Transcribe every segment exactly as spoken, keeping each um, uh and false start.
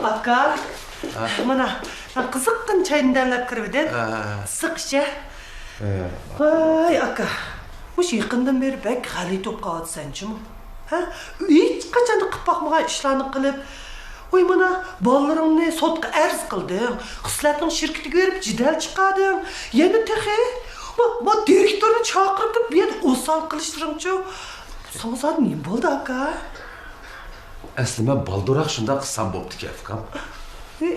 ئاكا، مانا، مەن قىزىققىنە چاينى دەملەپ كىرىۋىدىم. ھە، ھە، ھە. ئىسسىق ئىچە. ھە. ۋاي، ئاكا، مۇشۇ يېقىندىن بېرى بەك غەلىتە بولۇپ قالىۋاتىسەن جۇمۇ. ھە؟ ھېچقاچان قىلىپ باقمىغان ئىشلارنى قىلىپ، ۋاي، مانا، بالىلىرىڭنى سوتقا ئەرز قىلدىڭ، خىسلەتنىڭ شىركىتىگە بېرىپ جېدەل چىقاردىڭ، يەنە تېخى، ما، ما، دىرېكتورنى چاقىرتىپ، بۇ يەردە ئوسال قىلىشلىرىڭچۇ؟ ساڭا زادى نېمە بولدى، ئاكا؟ ئەسلى مەن بالدۇرراق شۇنداق قىلسام بوپتىكەن، ئۇكام. ھە.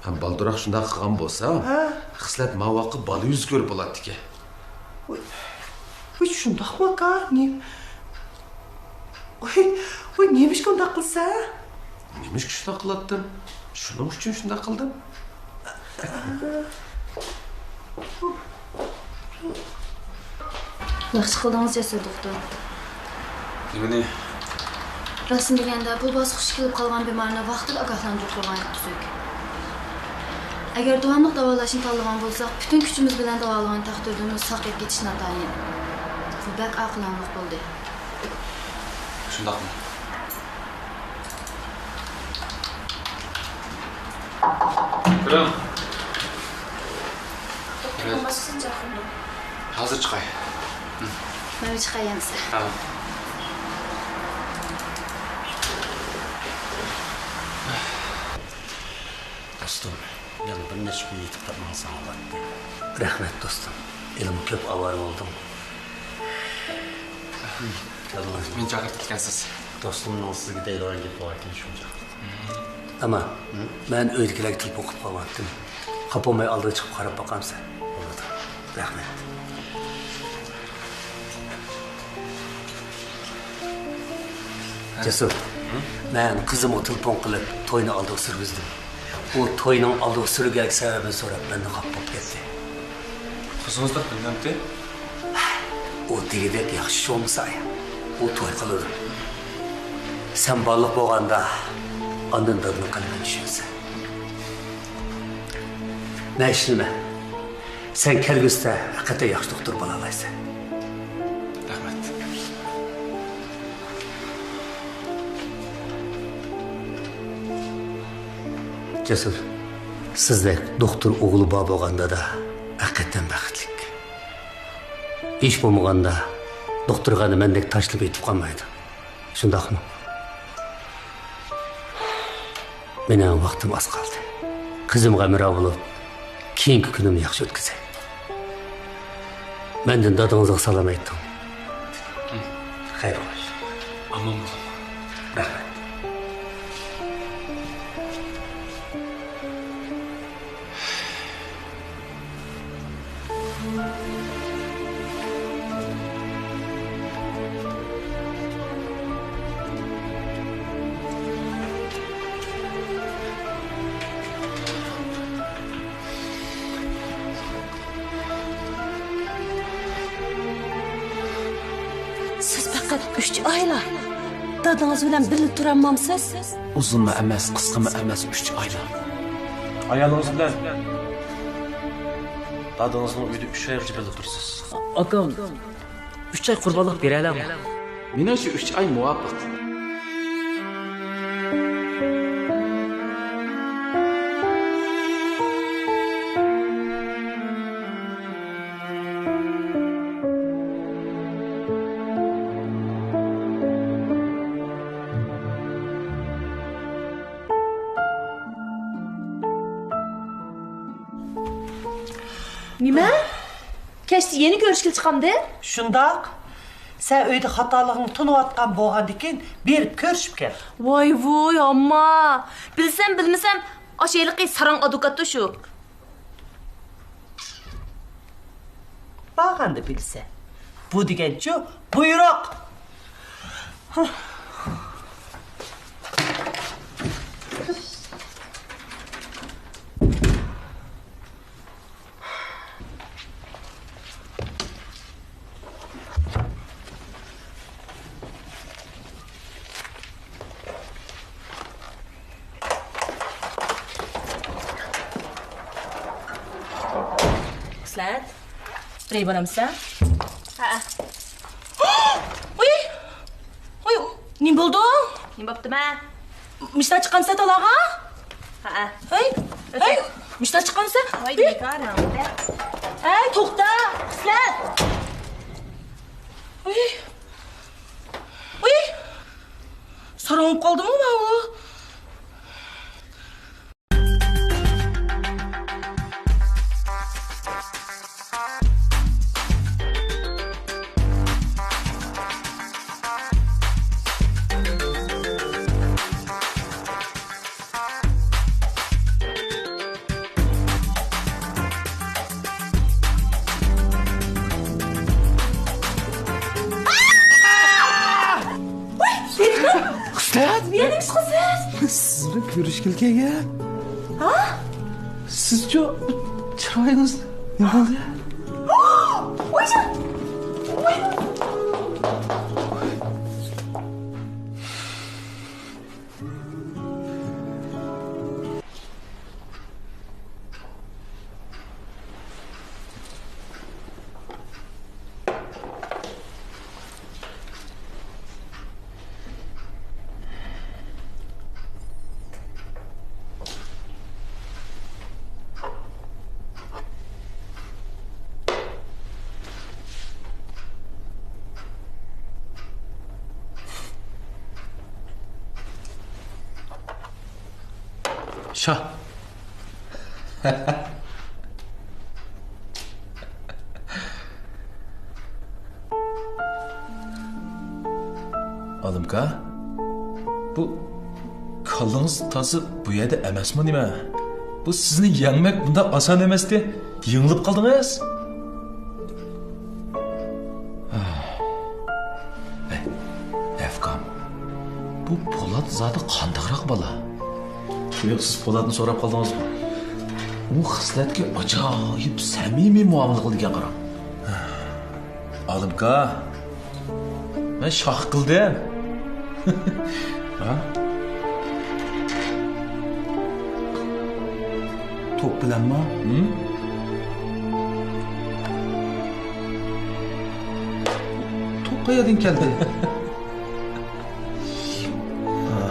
مەن بالدۇرراق شۇنداق قىلغان بولسام، ھە، خىسلەت ماۋاققا بالا يۈزى كۆرۈپ بولاتتىكەن. ۋاي، ۋاي، شۇنداقمۇ ئاكا؟ نېمە؟ ۋاي، ۋاي، نېمىشقا ئۇنداق قىلىسەن؟ نېمىشقا شۇنداق قىلاتتىم؟ شۇنىڭ ئۈچۈن شۇنداق قىلدىم. ياخشى قىلدىڭىز، جەسۇر دوختۇر. نېمىنى؟ راستىنى دېگەندە، بۇ باسقۇچقا كېلىپ قالغان بىمارنى ۋاقتىدا ئاگاھلاندۇرۇپ قويغان تۈزۈك. ئەگەر داۋاملىق داۋالاشنى تاللىغان بولساق، پۈتۈن كۈچىمىز بىلەن داۋالىغان تەقدىردىمۇ ساقىيىپ كېتىش ناتايىن. بۇ بەك ئاقىلانىلىق بولدى. شۇنداقمۇ؟ كىرىڭ. ھازىر چىقاي. مەن چىقاي ئەمىسە. ھە. دوستۇم، يەنە بىر نەچچە كۈن يېتىپ تاپمىساڭ بولاتتى. رەھمەت دوستۇم، ھېلىمۇ كۆپ ئاۋارە بولدۇڭ. مېنى چاقىرتىپتىكەنسىز. دوستۇمنىڭ سىزگە دەيدىغان گېپى باركەن، شۇنچە. ئەمما مەن ئۆيدىكىلەرگە تېلېفون قىلىپ قويۇۋەتتىم. خاپا بولماي ئالدىغا چىقىپ قاراپ باقامسەن؟ بولىدۇ. رەھمەت. جەسۇر، مەن قىزىمغا تېلېفون قىلىپ، توينى ئالدىغا سۈرگۈزدۈم. ئۇ توينىڭ ئالدىغا سۈرۈلگەنلىكى سەۋەبىنى سوراپ، مەندىن خاپا بولۇپ كەتتى. قىزىڭىزدەك بىلمەمتى؟ ئۇ دېگۈدەك ياخشى ئىش بولمىسا، ئۇ توي قىلىدۇ. سەن بالىلىق بولغاندا، ئاندىن دادىنىڭ قەلبىنى چۈشىنىسەن. مەن ئىشىنىمەن، سەن كەلگۈسىدە ھەقىقەتەن ياخشى دوختۇر بولالايسەن. رەھمەت. جەسۇر، سىزدەك دوختۇر ئوغلى بار بولغان دادا ھەقىقەتەن بەختلىك. ھېچ بولمىغاندا، دوختۇرخانا مەندەك تاشلىنىپ يېتىپ قالمايدۇ. شۇنداقمۇ؟ مېنىڭ ۋاقتىم ئاز قالدى. قىزىمغا ھەمراھ بولۇپ، كېيىنكى كۈنۈمنى ياخشى ئۆتكۈزەي. مەندىن دادىڭىزغا سالام ئېيتىڭ. خەير خوش. ئامان بولۇڭ. رەھمەت. سىز پەقەت ئۈچ ئايلا دادىڭىز بىلەن بىللە تۇرالمامسىز؟ ئۇزۇنمۇ ئەمەس، قىسقىمۇ ئەمەس، ئۈچ ئايلا. ئايالىڭىز بىلەن دادىڭىزنىڭ ئۆيىدە ئۈچ ئايغىچە بىللە تۇرىسىز. ئاكام، ئۈچ ئاي قۇربانلىق بېرەلەڭ. مېنىڭچە ئۈچ ئاي مۇۋاپىق. نېمە؟ كەچتە يەنە كۆرۈشكىلى چىقامدۇ؟ شۇنداق. سەن ئۆيدە خاتالىقىڭنى تونۇۋاتقان بولغاندىكىن بېرىپ كۆرۈشۈپ كەل. ۋاي ۋۇي، ئامما. بىلسەم بىلمىسەم، ئاشۇ ھېلىقى ساراڭ ئادۋوكاتتۇ شۇ. بارغاندا بىلسە. بۇ دېگەنچۇ، بۇيرۇق. خىسلەت، بىرەي بارامسەن؟ ھەئە. ۋۇي! ۋۇي! نېمە بولدۇڭ؟ نېمە بوپتۇ مە؟ مۇشتا چىققانسەن تالاغا؟ ھەئە. ھەي، ھەي، مۇشتا چىققانسەن؟ ۋاي، بىكار. ھەي، توختا، سەن. ۋاي. ۋاي. ساراڭ بولۇپ قالدىمۇ ماۋۇ؟ ۋاي، دىرېكتور! خىسلەت! نېمە ئىش قىلىسىز؟ سىز بىلەن كۆرۈشكىلى كەلگەن. ھا؟ سىزچۇ چىرايىڭىز نېمە بولدى؟ ۋايجان! ۋاي! شاھ. ئالىمكا، بۇ كاللىڭىز تازا بۇ يەردە ئەمەسمۇ نېمە؟ بۇ سىزنى يەڭمەك بۇنداق ئاسان ئەمەستى. يېڭىلىپ قالدىڭىز. ھەي، ئەفكام، بۇ پولات زادى قانداقراق بالا؟ يوق، سىز پولاتنى سوراپ قالدىڭىزمۇ؟ ئۇ خىسلەتكە ئاجايىپ سەمىمىي مۇئامىلە قىلىدىكەن، قاراڭ. ئالىمكا، مەن شاق قىلدىم. ھە؟ توپ بىلەنمۇ؟ ھىم؟ توپ قەيەردىن كەلدى؟ ھە.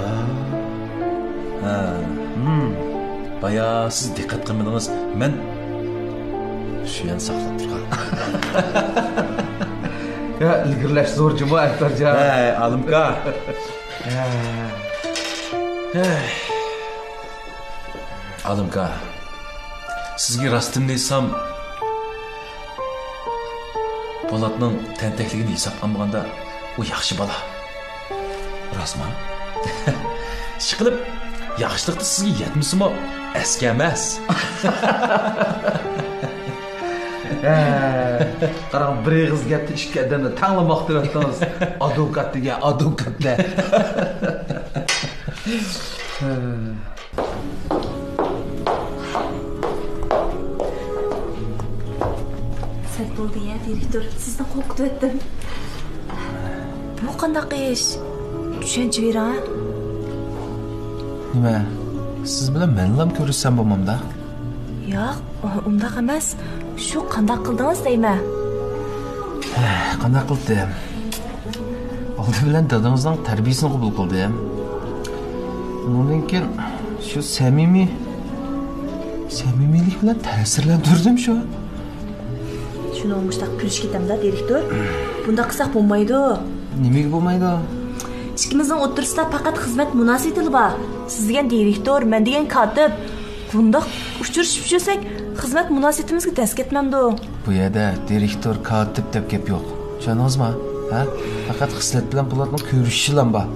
ھە. ھىم. بايا سىز دىققەت قىلمىدىڭىز. مەن شۇ يەرنى ساقلاپ تۇرغان. يا، ئىلگىرىلەش زور جۇمۇ، ئەكبەرجان. ھەي، ئالىمكا. ھەي. ئالىمكا، سىزگە راستىمنى ئېيتسام، پولاتنىڭ تەنتەكلىكىنى ھېسابقا ئالمىغاندا، ئۇ ياخشى بالا. راستما؟ ئىشقىلىپ، ياخشىلىقتا سىزگە يەتمىسىمۇ، ئەسكى ئەمەس. ھە، قاراڭ، بىر ئېغىز گەپتە ئىككى ئادەمنى تەڭلا ماختىۋەتتىڭىز. ئادۋوكات دېگەن ئادۋوكاتلار. سەت بولدى يا، دىرېكتور، سىزنى قورقۇتۇۋەتتىم. بۇ قانداق ئىش؟ چۈشەنچە بېرىڭ، ھە؟ نېمە؟ سىز بىلەن مەنلام كۆرۈشسەم بولمامدا؟ ياق، ئۇنداق ئەمەس. شۇ قانداق قىلدىڭىز دەيمەن. ھە، قانداق قىلدىم؟ ئالدى بىلەن دادىڭىزنىڭ تەربىيىسىنى قوبۇل قىلدىم. ئۇنىڭدىن كېيىن شۇ سەمىمىي، سەمىمىيلىك بىلەن تەسىرلەندۈردۈم شۇ. شۇنىڭ مۇشتاق كۆرۈشۈپ كېتەمدە، دىرېكتور. بۇنداق قىلساق بولمايدۇ. نېمىگە بولمايدۇ؟ ئىككىمىزنىڭ ئوتتۇرىسىدا پەقەت خىزمەت مۇناسىۋىتىلا بار. سىز دېگەن دىرېكتور، مەن دېگەن كاتىپ. بۇنداق ئۇچرىشىپ يۈرسەك، خىزمەت مۇناسىۋىتىمىزگە دەس كەتمەمدۇ؟ بۇ يەردە دىرېكتور، كاتىپ دەپ گەپ يوق. چۈشەندىڭىزما؟ ھە؟ پەقەت خىسلەت بىلەن پولاتنىڭ كۆرۈشۈشىلا بار.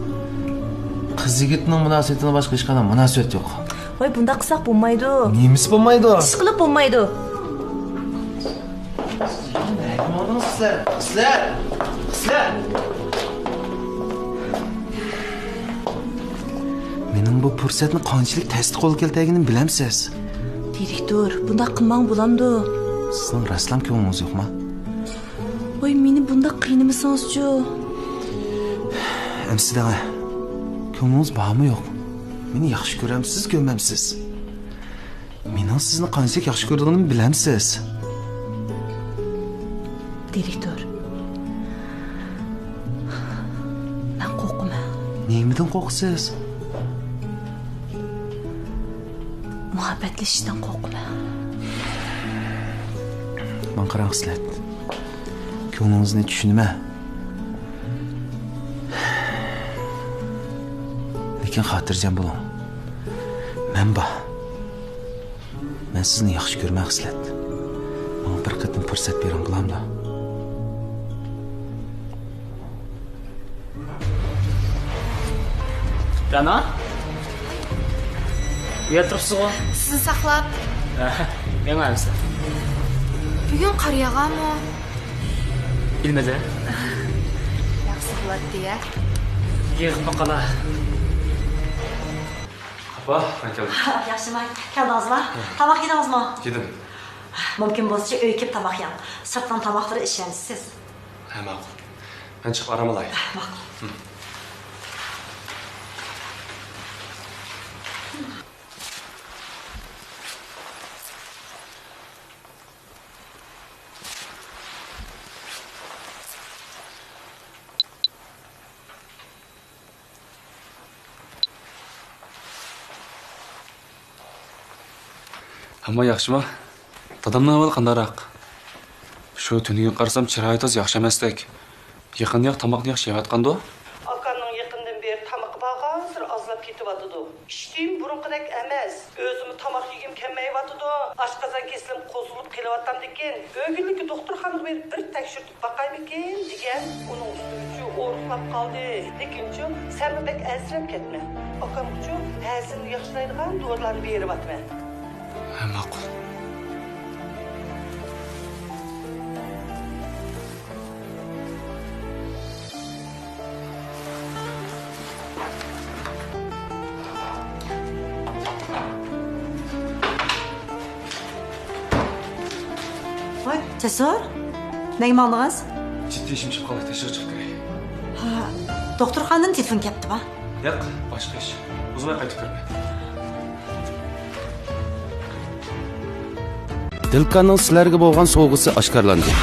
قىز يىگىتنىڭ مۇناسىۋىتىدىن باشقا ھېچقانداق مۇناسىۋەت يوق. ۋاي، بۇنداق قىلساق بولمايدۇ. نېمىسى بولمايدۇ؟ ئىشقىلىپ بولمايدۇ. نەگە ماڭدىڭىز سىلەر؟ سىلەر! سىلەر! مېنىڭ بۇ پۇرسەتنى قانچىلىك تەستە قولغا كەلتۈرگىنىمنى بىلەمسىز؟ دىرېكتور، بۇنداق قىلماڭ، بولامدۇ؟ سىزنىڭ راستلام كۆڭلىڭىز يوقما؟ ۋاي، مېنى بۇنداق قىينىمىسىڭىزچۇ. ئەمسە دەڭە، كۆڭلىڭىز بارمۇ يوق؟ مېنى ياخشى كۆرەمسىز، كۆرمەمسىز؟ مېنىڭ سىزنى قانچىلىك ياخشى كۆرىدىغىنىمنى بىلەمسىز؟ دىرېكتور، مەن قورقىمەن. نېمىدىن قورقىسىز؟ ئاپەتلىشىشتىن قورقىمەن. ماڭا قاراڭ، خىسلەت. كۆڭلىڭىزنى چۈشىنىمەن. لېكىن خاتىرجەم بولۇڭ. مەن بار. مەن سىزنى ياخشى كۆرىمەن، خىسلەت. ماڭا بىر قېتىم پۇرسەت بېرىڭ، بولامدۇ؟ رەنا؟ ئۇ يەردە تۇرۇپسىزغۇ؟ سىزنى ساقلاپ. ھە، مېڭە ئەمسە. بۈگۈن قار ياغارمۇ؟ بىلمىدىم. ياغسا بولاتتى يا. يىغىپمۇ قالا. ئاپا، مەن كەلدىم. ياخشىمۇ؟ كەلدىڭىزمۇ؟ تاماق يېدىڭىزمۇ؟ يېدىم. مۇمكىن بولسىچە ئۆيگە كېلىپ تاماق يەڭ. سىرتنىڭ تاماقلىرى ئىشەنچسىز. ھە، ماقۇل. مەن چىقىپ ئارام ئالاي. ماقۇل. ئەمما ياخشىما؟ دادامنىڭ ئەھۋالى قانداقراق؟ شۇ تۈنۈگۈن قارىسام، چىرايى تازا ياخشى ئەمەستەك. يېقىندا ياق تاماقنى ياخشى يەۋاتقاندۇ؟ ئاكامنىڭ يېقىندىن بېرى تامىقى بارغانسېرى ئازلاپ كېتىۋاتىدۇ. ئىشتىيىمۇ بۇرۇنقىدەك ئەمەس. ئۆزىمۇ تاماق يېگۈم كەلمەيۋاتىدۇ. ئاشقازان كېسىلىم قوزغىلىپ قېلىۋاتامدىكىن، ئۆگۈنلۈككە دوختۇرخانىغا بېرىپ بىر تەكشۈرتۈپ باقايمىكىن دېگەن. ئۇنىڭ ئۈستىگىچۇ ئورۇقلاپ قالدى. لېكىنچۇ سەنمۇ بەك ئەنسىرەپ كەتمە. ئاكامغىچۇ ھەزىمنى ياخشىلايدىغان دورىلارنى بېرىۋاتىمەن. ھە، ماقۇل. ۋاي، جەسۇر، نەگە ماڭدىڭىز؟ جىددىي ئىشىم چىقىپ قالدى، تېشىغا چىقىپ كىرەي. ھا، دوختۇرخانىدىن تېلېفون كەپتۇ ما؟ ياق، باشقا ئىش. ئۇزىماي قايتىپ كىرىمەن. دىلكاننىڭ سىلەرگە بولغان سوۋغىسى ئاشكارىلاندى.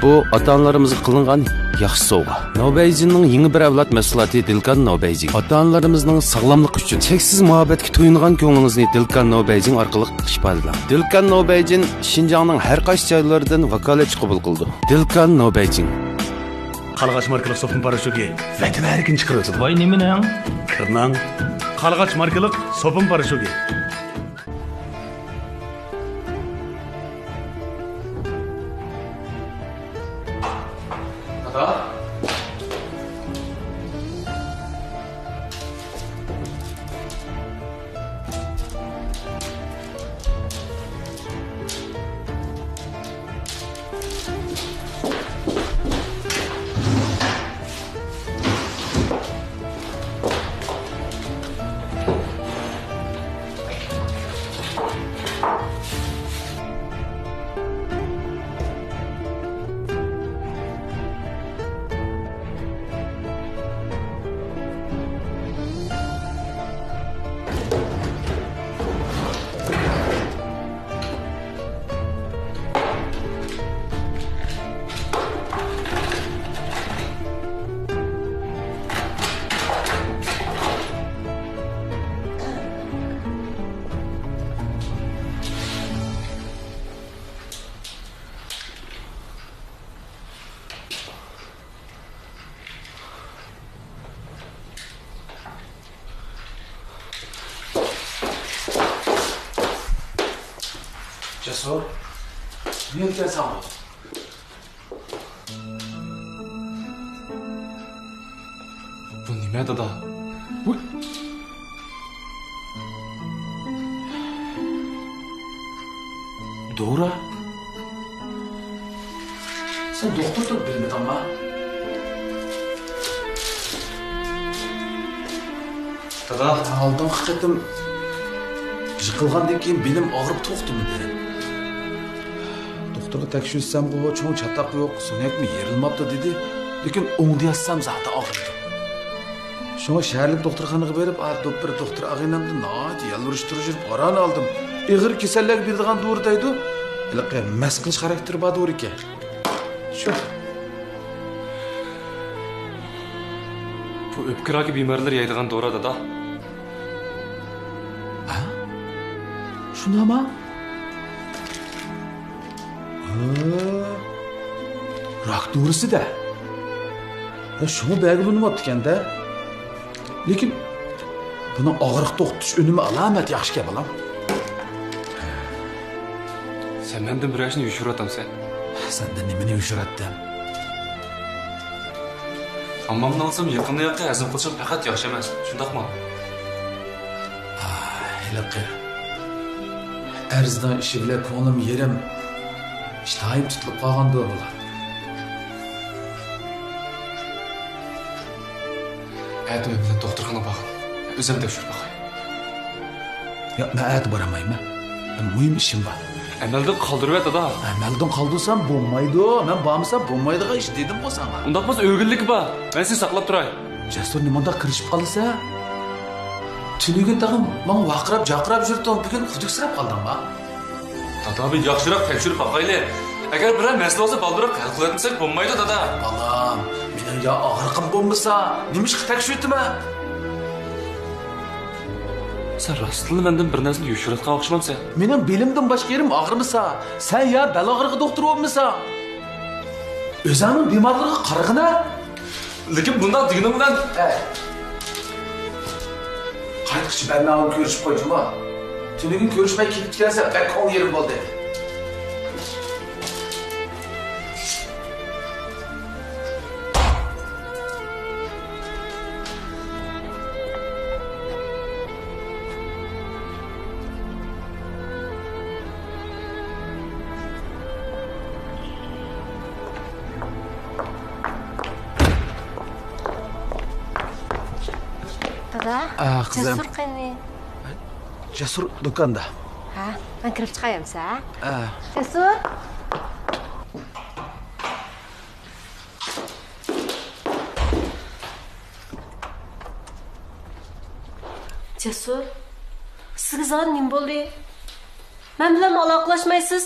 بۇ ئاتا-ئانىلىرىمىزغا قىلىنغان ياخشى سوۋغا. ناۋبەيجىننىڭ يېڭى بىر ئەۋلاد مەھسۇلاتى دىلكان ناۋبەيجىن. ئاتا-ئانىلىرىمىزنىڭ ساغلاملىقى ئۈچۈن چەكسىز مۇھەببەتكە تويۇنغان كۆڭلىڭىزنى دىلكان ناۋبەيجىن ئارقىلىق ئىپادىلەڭ. دىلكان ناۋبەيجىن شىنجاڭنىڭ ھەر قايسى جايلىرىدىن ۋاكالەتچى قوبۇل قىلىدۇ. دىلكان ناۋبەيجىن. قارلىغاچ ماركىلىق سوپۇن پاراشوكى ۋەتەن ئەركىنى چىقىرىۋېتىدۇ. ۋاي، نېمىنىڭ؟ كىرنىڭ. قارلىغاچ ماركىلىق سوپۇن پاراشوكى. دادا. جەسۇر، نېمە ئىكەن ساڭا؟ بۇ نېمە، دادا؟ بۇ دورا. سەن دوختۇر تۇرۇپ بىلمىدىڭما؟ دادا. ئالدىنقى قېتىم يىقىلغاندىن كېيىن بېلىم ئاغرىپ توختىمىدى. دوختۇرغا تەكشۈرتسەمغۇ، چوڭ چاتاق يوق، سۆڭەكمۇ يېرىلماپتۇ دېدى. لېكىن ئوڭدىياشسام زادى ئاغرىيدۇ. شۇڭا شەھەرلىك دوختۇرخانىغا بېرىپ، ئا، دوپپىر دوختۇر ئاغىنەمدىن ناھايىتى يالۋۇرۇش-تۇرۇشۇپ ئاران ئالدىم. ئېغىر كېسەللەرگە بېرىدىغان دورا دەيدۇ. ھېلىقى مەس قىلىش خاراكتېرى بار دورا ئىكەن. شۇ. بۇ ئۆپكە راكى بىمارلىرى يەيدىغان دورا، دادا. ھە؟ شۇنداقما؟ ھە، راك دورىسى-دە. ھە، شۇڭا بەلگىلىنىۋاتىدىكەن-دە. لېكىن بۇنىڭ ئاغرىق توختىتىش ئۈنۈمى ئالامەت ياخشىكەن، بالام. سەن مەندىن بىر ئىشنى يوشۇرۇۋاتامسەن؟ سەندىن نېمىنى يوشۇراتتىم؟ ئاممامنى ئالسام يېقىندىن ياقى ھەزىم قىلىشىم پەقەت ياخشى ئەمەس، شۇنداقمۇ؟ ئاھ، ھېلىقى ئەرزدان ئىشى بىلەن كۆڭلۈم يېرىم، ئىشتىھايىم تۇتۇلۇپ قالغاندۇ بۇلار. ئەتە مەن بىلەن دوختۇرخانىغا بارغىن. ئۆزۈم تەكشۈرۈپ باقاي. ياق، مەن ئەتە بارالمايمەن. مۇھىم ئىشىم بار. ئەمەلدىن قالدۇرۇۋەت، دادا. ئەمەلدىن قالدۇرسام بولمايدۇ. مەن بارمىسام بولمايدىغان ئىش دېدىمغۇ ساڭا. ئۇنداق بولسا ئۆگۈنلۈكى بار. مەن سېنى ساقلاپ تۇراي. جەسۇر، نېمانداق كىرىشىپ قالىسەن؟ تۈنۈگۈن تېخى ماڭا ۋارقىراپ-جارقىراپ يۈردۈڭ، بۈگۈن خۇدۈكسىرەپ قالدىڭما؟ دادا، بىر ياخشىراق تەكشۈرۈپ باقايلى. ئەگەر بىرەر مەسىلە بولسا، بالدۇرراق ھەل قىلىۋەتمىسەك بولمايدۇ، دادا. بالام، مېنىڭ يا ئاغرىقىم بولمىسا، نېمىشقا تەكشۈرتىمەن؟ سەن راستتىنلا مەندىن بىر نەرسىنى يوشۇرۇۋاتقان ئوخشىمامسەن؟ مېنىڭ بېلىمدىن باشقا يېرىم ئاغرىمىسا، سەن يا بەل ئاغرىقى دوختۇرى بولمىسا، ئۆزۈڭنىڭ بىمارلىرىغا قارىغىنا. لېكىن بۇنداق دېگىنىڭ بىلەن، ھە، قايتقۇچە بەرناۋۇن كۆرۈشۈپ قوي جۇما. تۈنۈگۈن كۆرۈشمەي كېتىپتىكەنسەن، بەك كۆڭۈل يېرىم بولدى. دادا، ئا، قىزىم. جەسۇر قېنى؟ جەسۇر دۇكاندا. ھە، مەن كىرىپ چىقاي ئەمسە، ھە؟ ئا. جەسۇر! جەسۇر، سىزگە زادى نېمە بولدى؟ مەن بىلەن ئالاقىلەشمەيسىز.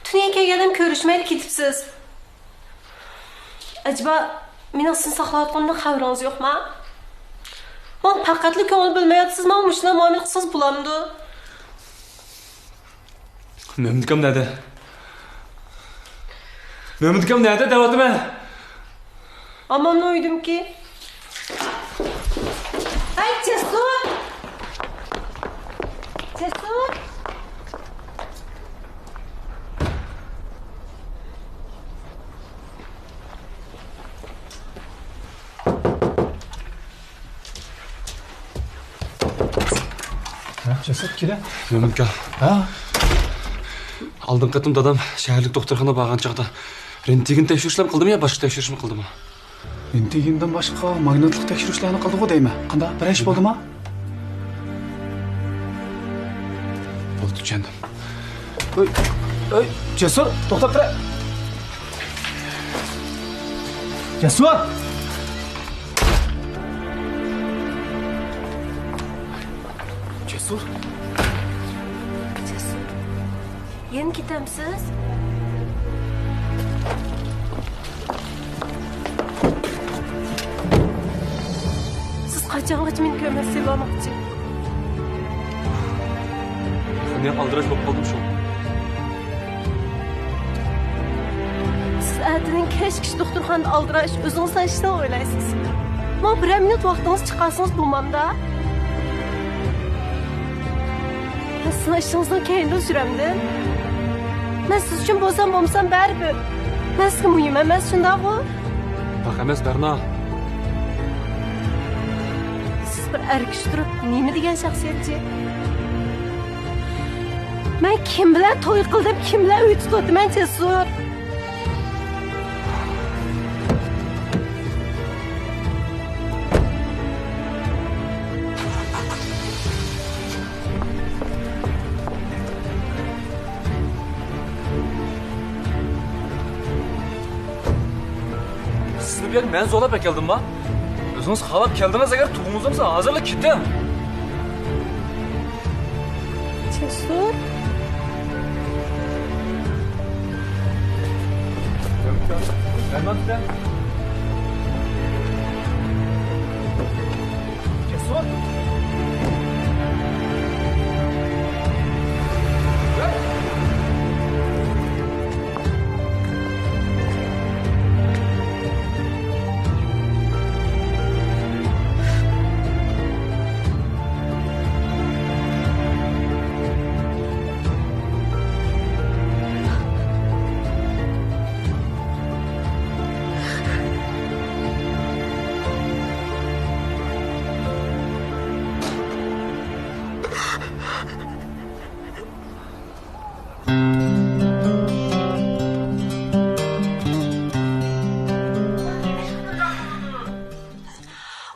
تۈنۈگۈن كەلگەندىن كۆرۈشمەيلا كېتىپسىز. ئەجەبا، مېنىڭ سىزنى ساقلاۋاتقىنىمدىن خەۋىرىڭىز يوقما؟ ماڭا پەقەتلا كۆڭۈل بۆلمەيۋاتىسىز، ماڭا مۇشۇنداق مۇئامىلە قىلسىڭىز بولامدۇ؟ مۆمىنكام نەدە؟ مۆمىنكام نەدە دەۋاتىمەن؟ ئاممامنىڭ ئۆيىدىمىكى؟ ھەي، جەسۇر! جەسۇر! ھە، جەسۇر، كېلە. مۆمىنكا. ھە؟ ئالدىنقى قېتىم دادام شەھەرلىك دوختۇرخانىغا بارغان چاغدا رېنتگېن تەكشۈرۈشلەرنى قىلدىمۇ يا باشقا تەكشۈرۈشمۇ قىلدىمۇ؟ رېنتگېندىن باشقا ماگنىتلىق تەكشۈرۈشلەرنى قىلدىغۇ دەيمەن. قانداق، بىرەر ئىش بولدىمۇ؟ بولدى، چۈشەندىم. ئۆي، ئۆي، جەسۇر، توختاپ تۇرە. جەسۇر! جەسۇر! جەسۇر! يەنە كېتەمسىز؟ سىز قاچانغىچە مېنى كۆمەستە سېلىۋالماقچى؟ قانداق ئالدىراش بولۇپ قالدىم شۇ. سىز ئەتىدىن كەچكىچە دوختۇرخانىدا ئالدىراش، ئۆزىڭىز سان ئىشنى ئويلايسىز. ماڭا بىرەر مىنۇت ۋاقتىڭىز چىقارسىڭىز بولمامدا؟ سىنىڭ ئىشىڭىزنى كەينىدىن سۈرەمدىم. مەن سىز ئۈچۈن بولسام بولمىسام بەرىبىر. مەن سىزگە مۇھىم ئەمەس، شۇنداقغۇ؟ ئۇنداق ئەمەس، بەرنا. سىز بىر ئەر كىشى تۇرۇپ نېمە دېگەن شەخسىيەتچى؟ مەن كىم بىلەن توي قىلدىم، كىم بىلەن ئۆي تۇتۇۋاتىمەن، جەسۇر؟ سىزنى بۇ يەرگە مەن زورلاپ ئەكەلدىمما؟ ئۆزىڭىز خالاپ كەلدىڭىز، ئەگەر تۇغقىڭىز بولمىسا، ھازىرلا كېتىڭ. جەسۇر. جەسۇر.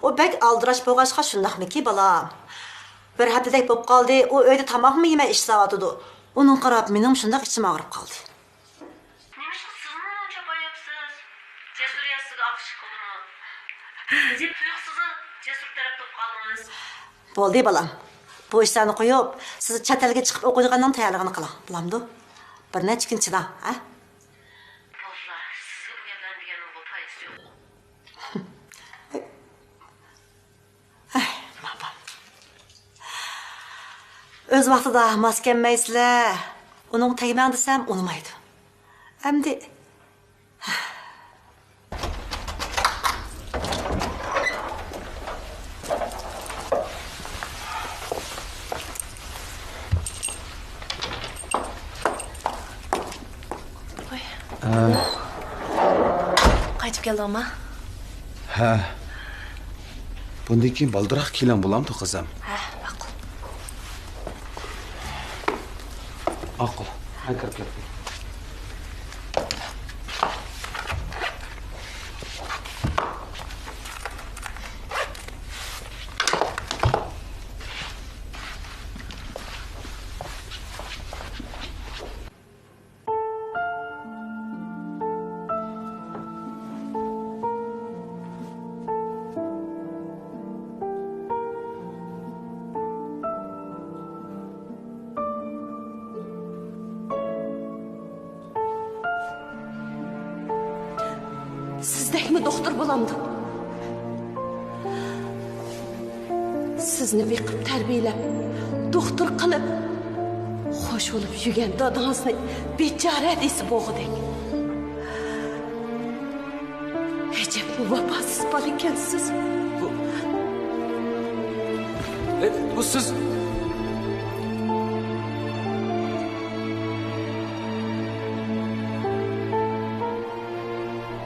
ئۇ بەك ئالدىراش بولغاچقا شۇنداقمىكى، بالام؟ بىر ھەپتىدەك بولۇپ قالدى، ئۇ ئۆيدە تاماقمۇ يېمەي ئىشلەۋاتىدۇ. ئۇنىڭغا قاراپ مېنىڭمۇ شۇنداق ئىچىم ئاغرىپ قالدى. نېمىشقا سىزمۇ چاپاياپسىز؟ جەسۇر يا سىزگە ئاخشىق بولدىمۇ؟ نېمە تۇيۇقسىزلا جەسۇر تەرەپ بولۇپ قالدىڭىز؟ بولدى، بالام. بۇ ئىشلارنى قويۇپ، سىز چەت ئەلگە چىقىپ ئوقۇيدىغاننىڭ تەييارلىقىنى قىلىڭ، بولامدۇ؟ بىر نەچچە كۈن چىداڭ، ھە؟ بالىلار، سىزگە بۇ گەپلەرنى دېگەننىڭ بىر پايدىسى يوق. ئەي، ماما. ئۆز ۋاقتىدا ماس كەلمەيسىلەر. ئۇنىڭغا تەگمەڭ دېسەم، ئۇنىمايدۇ. ئەمدى. ۋاي. ھە. قايتىپ كەلدىڭما؟ ھە. بۇندىن كېيىن بالدۇراق كېلىڭ بولامدۇ، قىزىم؟ ھە، ماقۇل. ماقۇل. مەن كىرىپ كەتتىم. سىزدەكمۇ دوختۇر بولامدۇ؟ سىزنى بېقىپ تەربىيەلەپ، دوختۇر قىلىپ، خوش بولۇپ يۈرگەن دادىڭىزنى بىچارە دېسە بولغۇدەك. ئەجەبمۇ ۋاپاسىز بالىكەنسىز. بۇ، ئە، بۇ سىز.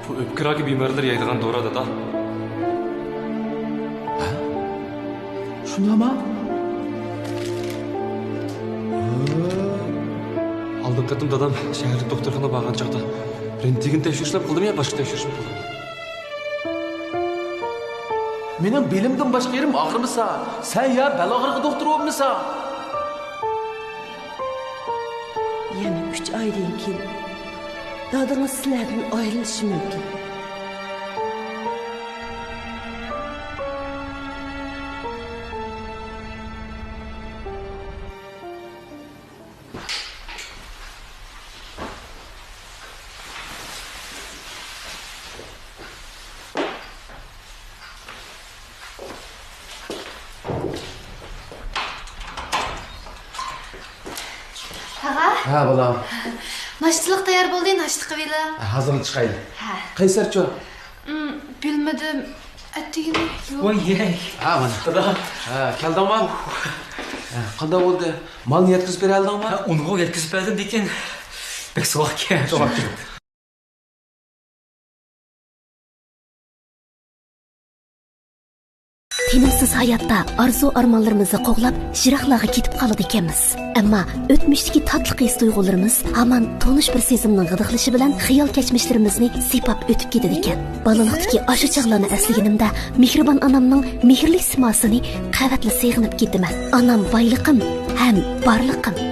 بۇ ئۆپكە راكى بىمارلىرى يەيدىغان دورا، دادا. ھە؟ شۇنداقمۇ؟ ئالدىنقى قېتىم دادام شەھەرلىك دوختۇرخانىغا بارغان چاغدا رېنتگېن تەكشۈرۈشلەر قىلدىمۇ يا باشقا تەكشۈرۈشمۇ قىلدىم؟ مېنىڭ بېلىمدىن باشقا يېرىم ئاغرىمىسا، سەن يا بەل ئاغرىقى دوختۇرى بولمىسا. يەنە ئۈچ ئايدىن كېيىن دادىڭىز سىلەردىن ئايرىلىشى مۇمكىن. تاغا؟ ھە، بالام. ناشتىلىق تەييار بولدى، ناشتا قىلىۋېلىڭ. ھە، ھازىرلا چىقايلى. ھە. قەيسەرچۇ؟ ئىم، بىلمىدىم. ئەتىگىنى يوق. ۋاي، يەي. ھە، مانا. دادا. ھە، كەلدىڭما؟ ھە، قانداق بولدى؟ مالنى يەتكۈزۈپ بېرەلدىڭما؟ ھە، ئۇنىڭغا يەتكۈزۈپ بەردىم، لېكىن بەك سوغۇق ئىكەن. سوغۇق ئىكەن. تىنىمسىز ھاياتتا ئارزۇ-ئارمانلىرىمىزنى قوغلاپ، يىراقلارغا كېتىپ قالىدىكەنمىز. ئەمما ئۆتمۈشتىكى تاتلىق ھېس-تۇيغۇلىرىمىز ھامان تونۇش بىر سېزىمنىڭ غىدىقلىشى بىلەن خىيال-كەچمىشلىرىمىزنى سىيپاپ ئۆتۈپ كېتىدىكەن. بالىلىقتىكى ئاشۇ چاغلارنى ئەسلىگىنىمدە، مېھرىبان ئانامنىڭ مېھىرلىك سىيماسىنى قەۋەتلا سېغىنىپ كېتىمەن. ئانام بايلىقىم ھەم بارلىقىم.